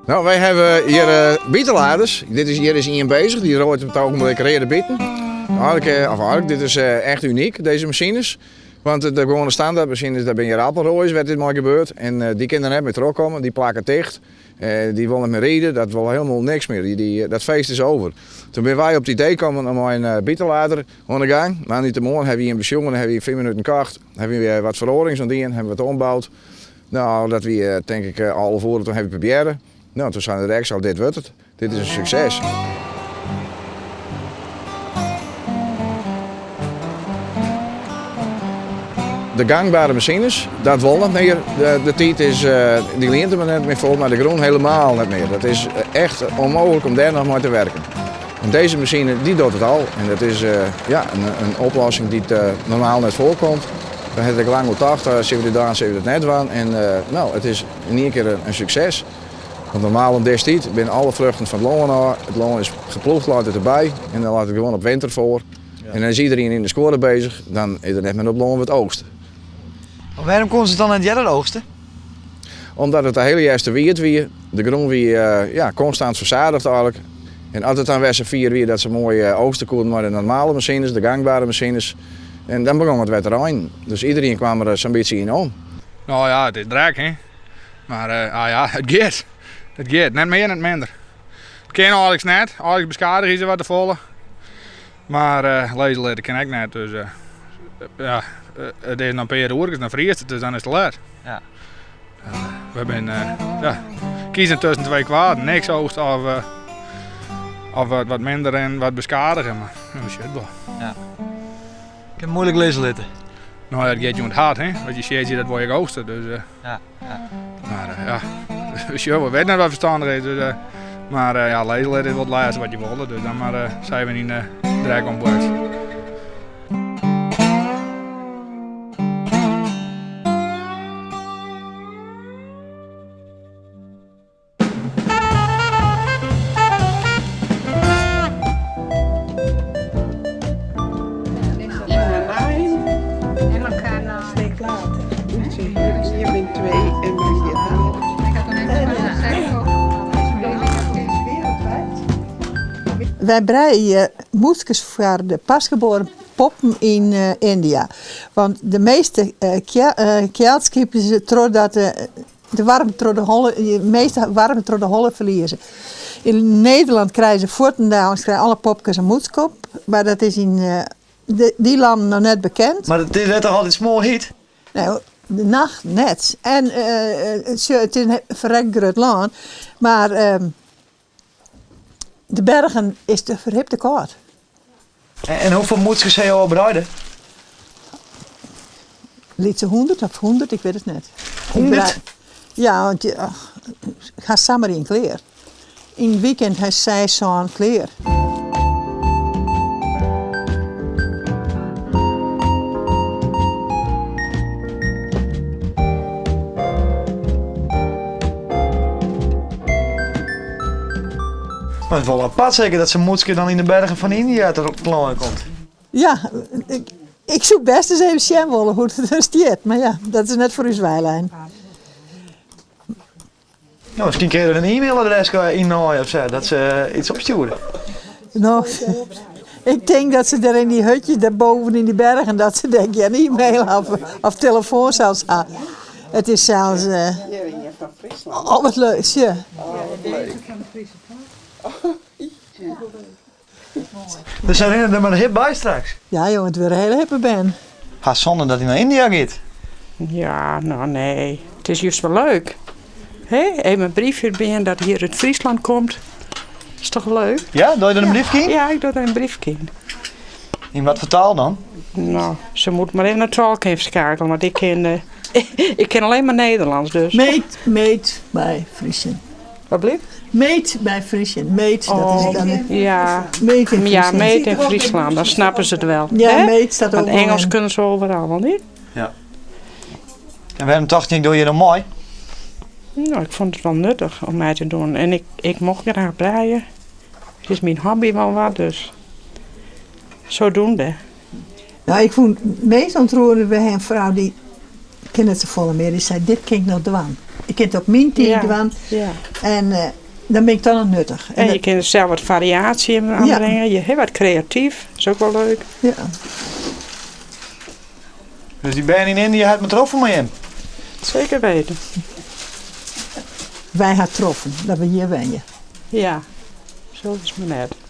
Nou, wy hawwe hjir biteladers. Dit is, hjir is ien bezich, dy roait op it ogenblik reade biten. Eigenlik, of eigenlik, dit is echt unyk, dizze masines. Want de gewoane standaardmasines, dêr binne ierdappelroaiers wêr't dit mei gebeurt. En dy kinne der net mear trochkomme, dy plakke ticht. Dy wolle net mear ride, dat wol hielendal niks mear. Dat feest is over. Toen binne wy op it idee kommen om mei in bitelader oan de gang. Moandeitemoarn hawwe wy ien besjoen, hawwe wy 5 minuten kocht, hawwe wy wat feroarings oan dien, hawwe wat omboud. Nou, dat wie tink ik 11 oere, toen hawwe wy probearre. Nou, toen seine de reks al, dit wurdt it. Dit is in sukses. De gangbare masines, dat wol net mear. De tiid is, dy lient der net mear foar, mar de grûn helemaal net mear. Dat is echt ûnmooglik om dêr noch mei te werken. En dizze masine, dy docht it al. En dat is ja, in oplossing dy't normaal net foarkomt. We hawwe der ek lang oer tocht, sille we dit dwaan, sille we dit net dwaan. En no, it is yn ien kear in sukses. Want normaal om dizze tiid binne alle fruchten fan it lân ôf. It lân is geploegd, leit it derby. En dan leit it gewoan op winter foar. En dan is iederien yn de skuorre bezich. Dan is der net mear op lân wat oogst. Maar wêrom koene se it dan net earder oogste? Omdat it de hiele earste wiet wie. De grûn wie ja, konstant fersadigd eigenlik. En as it dan wer safier wie dat se moai oogste koenen mei de normale masines, de gangbare masines, en dan begûn it wer te reinen. Dus iederien kwam der sa'n bytsje yn om. No ja, it is drek, hè. Mar ah ja, it giet. It giet, net mear, net minder. It kin eigenliks net, eigenliks beskadigje se wat te folle. Mar lizze litte kin ek net, dus ja, it is noch in pear oerkes, dan friest it, dus dan is it te let. Ja. We binne, ja, kiezen tusken twee kwaden, niks oogst of, of wat, wat minder en wat beskadige, mar we sjogge it wol. Ja. Kin moeilik lizze litte. No ja, it giet jûn hard, hè. Want je sjogge dat wol je oogste, dus. Ja, ja. Mar ja, we sjogge wol, we witte net wat ferstannich is, dus, mar ja, lizze litte is wol it lêste wat je wolle, dus dan mar sa even yn de drek omboartsje. Wy breie mûskes foar de pasgeboren poppen yn Yndia. Want de measte kjeld trochdat de waarmte troch de holle, de measte waarmte troch de holle ferlieze. Yn Nederlân krije se fuortendaliks krije alle popkes in mûtske op, mar dat is yn dy lannen noch net bekend. Mar it is wer toch altyd smoarhyt? Nee, de nacht net. En sjoch, it is in ferrekt grut lân, mar de bergen is te ferhipte kâld. En hoefolle mûtskes ha jo al breide? Lytse hûndert of hûndert, ik wit it net. Hûndert? Ja, want je ha samar ien klear. Yn it weekend ha seis, sân klear. Mar it is wol apart seker dat sa'n mûtske dan yn de bergen fan Yndia telâne komt. Ja, ik soe bêst ris even sjen wolle hoe't it der stiet, mar ja, dat is net foar ús weilein. No, miskien kinne je der in e-mailadres yn naaie of sa, dat se iets opstjoere. No, ik tink dat se dêr yn dy hutjes dêr boven yn dy bergen, dat se dêr gjin e-mail of telefoan sels ha. It is sels. Oh, wat leuk, sjoch. Dus sy rinne der mar hip by straks. Ja, jonge, it wurde hiele hippe bern. Hast sûnder dat hy nei Yndia giet. Ja, no nee. It is just wol leuk. Hè? Even in briefje binnen dat hjir út Fryslân komt. Is toch leuk? Ja, doe je der in briefke yn? Ja, ik doe der in briefke yn. Yn wat foar taal dan? No, se moet mar even in tolk ynskakelje, want ik kin, ik kin allinne mar Nederlânsk dus. Meet, meet by Frisian. Wat blieft? Meet by Frisian. Meet, dat is dan. Ja. Meet in Ja, Friesland. made in Friesland, dan snappe se it wel. Ja, Hè? made staat Want ook wel Engels in. kunnen ze overal wel niet. Ja. En wêrom tocht je, ik doe hjir oan mei? No, ik fûn it wol nuttich om mei te dwaan. En ik, ik mocht graach breien. It is myn hobby wol wat, dus zodoende. Nou, ik fûn it meast ûntroerende by in frou dy kin net safolle mear. Dy sei, dit kin ik noch dwaan. Ik kin it op myn tiid dwaan. En eh, dan bin ik toch noch nuttich. En je kinne sels wat fariaasje yn oanbringe. Je binne wat kreatyf. Dat is ek wol leuk. Ja. Dus dy bern yn Yndië hat men troffen mei jim? Seker weten. Wy ha troffen dat we hjir wenje. Ja, sa is it mar net.